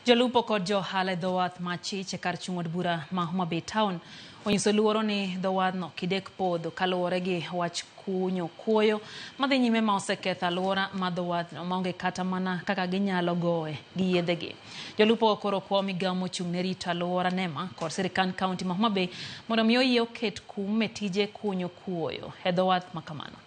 Jolupo kod jo ohala e dho wath ma Chich e kar chung' od bura ma Homa Bay Town onyiso luoro ni dho wadhno kidek podho kaluwore gi wach kunyo kuoyo madhi nyime ma oseketho alwora ma dho wadhno maonge kata mana kaka ginyalo gowe gi yiedhegi. Jolupo koro kwayo migawo mochung' ne rito alwora NEMA kod sirkand kaunti ma Homa Bay mondo mi oyie oket kum e tije kunyo kuoyo e dho wath ma kamano.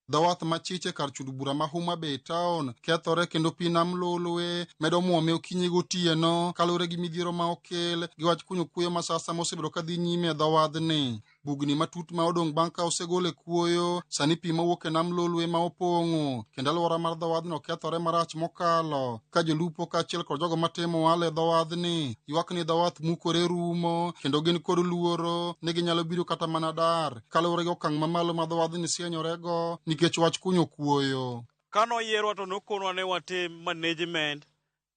Dho wath ma Chich e kar chund bura ma Homa Bay Town kethore kendo pi nam Lolwe medo mwome okinyi gotieno kaluwore gi midhiero ma okel gi wach kunyo kuoyo ma sasa mosebedo ka dhi nyime e dho wadhni. Bugni matut ma odong' bang' ka osegol e kuoyo, sani pi mawuok e nam Lolwe ma opong'o kendo alwora mar dho wadhno kethore marach mokalo ka jolupo kaachiel kod jogo matimo ohala e dho wadhni ywak ni dho wath mukore rumo kendo gin kod luoro ni ginyalo biro kata mana dar kaluwore gi okang' mamalo ma dho wadhni sienyorego nikech wach kunyo kuoyo. Kane oyierwa to nokonwa ni watim management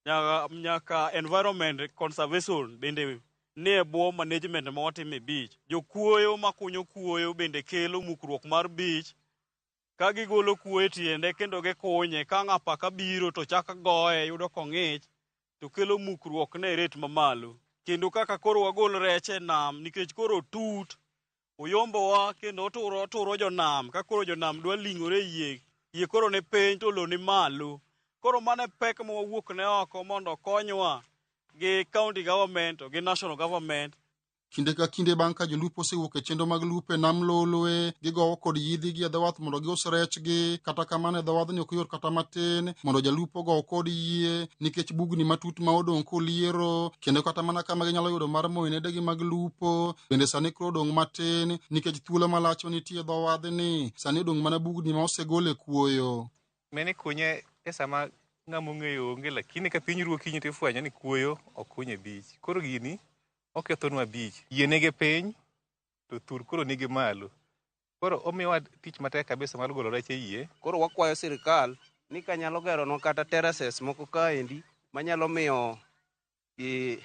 nyaka, nyaka environment conservation bende nie bwo management ma watimo e beach. Jokuoyo makunyo kuoyo bende kelo mukruok mar beach ka gigolo kuoyo e tiende kendo gikunye ka ang' apaka biro to chak goye yudo kong'ich to kelo mukruok ne rate mamalo. Kendo kaka koro wagol rech e nam nikech koro otut oyombowa kendo oturo oturo jonam ka koro jonam dwa ling'ore e yie yie koro ni piny to lo ni malo koro mano e pek ma wawuok ne oko mondo okonywa gi county government to gi national government. Kinde ka kinde bang' ka jolupo osewuok e chenro mag lupo e nam Lolwe, gigowo kod yidhigi e dho wath mondo gius rechgi. Kata kamano e dho wadhni ok yot kata matin mondo jalupo ogow kod yie nikech bugni matut ma odong' koliero kendo kata mana kama ginyalo yudo mar moyo nedegi mag lupo bende sani koro odong' matin nikech thuolo malach manitie e dho wadhni sani odong' mana bugni ma osegol e kuoyo. Mene kunye e sama ng'ama ong'eyo onge lakini ka piny ru okinyi to ifwenyo ni kuoyo okuny e beach. Koro gini okethonwa beach. Yie nigi piny to thur koro nigi malo. Koro omiwa tich matek kabisa mar golo rech e yie. Koro wakwayo sirkal ni kanyalo geronwa kata terraces moko kaendi manyalo miyo e,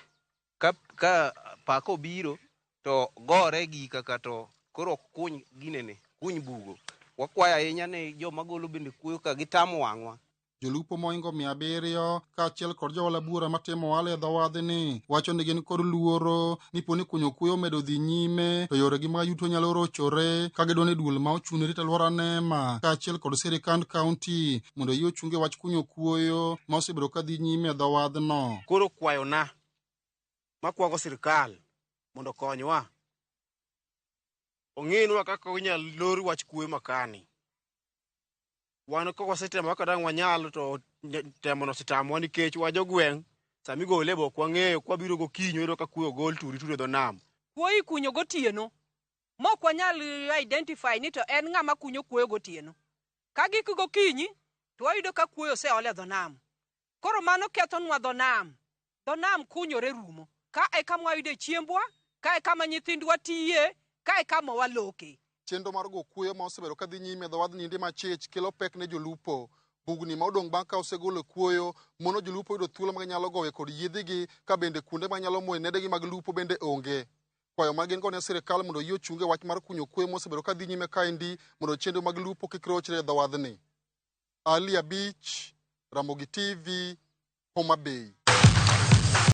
ka, ka paka obiro to gore gi kaka to koro ok kuny ginene kuny bugo. Wakwayo ahinya ni joma golo bende kuoyo ka gitamo wang'wa. Jolupo mohingo 700 kaachiel kod johola buora matimo ohala e dho wadhni wacho ni gin kod luoro ni po ni kunyo kuoyo omedo dhi nyime to yoregi mag yuto nyalo rochore ka gidwa ni duol ma ochung' ne rito alwora NEMA kaachiel kod sirikand kaunti mondo oyie ochung e wach kunyo kuoyo ma osebedo ka dhi nyime e dho wadhno. Koro kwayona makwago sirkal mondo okonywa ong'inwa kaka inyal lor wach kuoyo makani. Wan ka wasetemo kaka dang' wanyal to temono osetamowa nikech wa jogweng' sama igole be ok wang'eyo kwabiro gokinyi wayudo ka kuoyo ogol turi turi e dho nam. Kuoyo ikunyo gotieno mok wanyal identify ni to en ng'ama kunyo kuoyo gotieno. Ka gik gokinyi to wayudo ka kuoyo oseol e dho nam. Koro mano kethonwa dho nam. Dho nam kunyore rumo. Ka e kama wayude chiembwa, ka e kama nyithindwa tiye, ka e kama waloke. Chenro mar go kuoyo ma osebedo ka dhi nyime e dho wadh Nindi machich kelo pek ne jolupo. Bugni ma odong' bang' ka osegolo e kuoyo mono jolupo yudo thuolo ma ginyalo gowe kod yiedhigi ka bende kuonde ma ginyalo moye nedegi mag lupo bende onge. Kwayo ma gin go ne sirkal mondo oyie ochung e wach mar kunyo kuoyo mosebedo ka dhi nyime kaendi mondo chenro mag lupo kik rochre e dho wadhni. Ali Abich, Ramogi TV, Homa Bay.